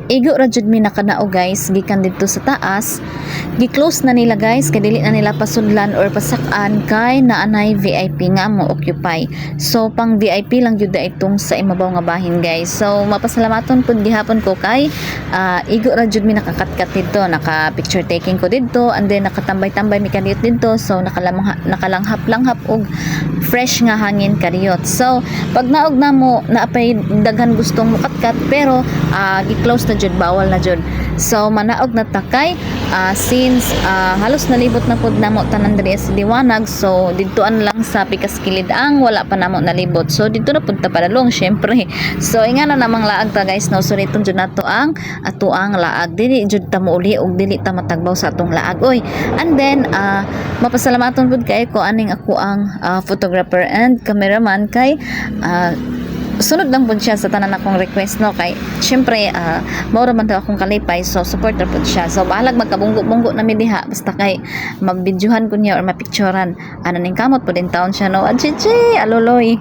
Igo ra jud mi nakanaog, guys, gikan didto sa taas. Gi-close na nila, guys, kay dili na nila pasudlan or pasak-an kay naanay VIP nga mo occupy. So pang VIP lang jud na itong sa imabaw nga bahin, guys. So mapasalamaton pud gihapon ko kay igo ra jud mi nakakatkat didto, naka picture taking ko didto and then nakatambay-tambay mi kadiyot didto. So nakalanghap-langhap og fresh nga hangin kadiyot. So pag naog namo, naapay daghan gustong mukatkat pero gi-close na jud, bawal na jud. So manaog na ta kay since halos nalibot na pud namo tanan diri sa Liwanag, so didtoan lang sa Pikas Kilid ang wala pa namo nalibot. So didto na pud ta padalong, syempre. So ingana namang laag ta, guys, no. So dito jud nato ang atoang laag. Dili jud ta mouli og dili ta matagbaw sa atong laag oy. And then mapasalamaton pud kay ko aning ako ang photographer and cameraman kay sunod lang pud siya sa tanan akong request, no, kay syempre mao ra man daw akong kalipay, so supporter pud siya. So bahalag magkabunggo-bunggo na mi diha, basta kay mabidyohan ko niya or mapicturan. Ano ning kamot pud in town siya, no. Achichi aloloy.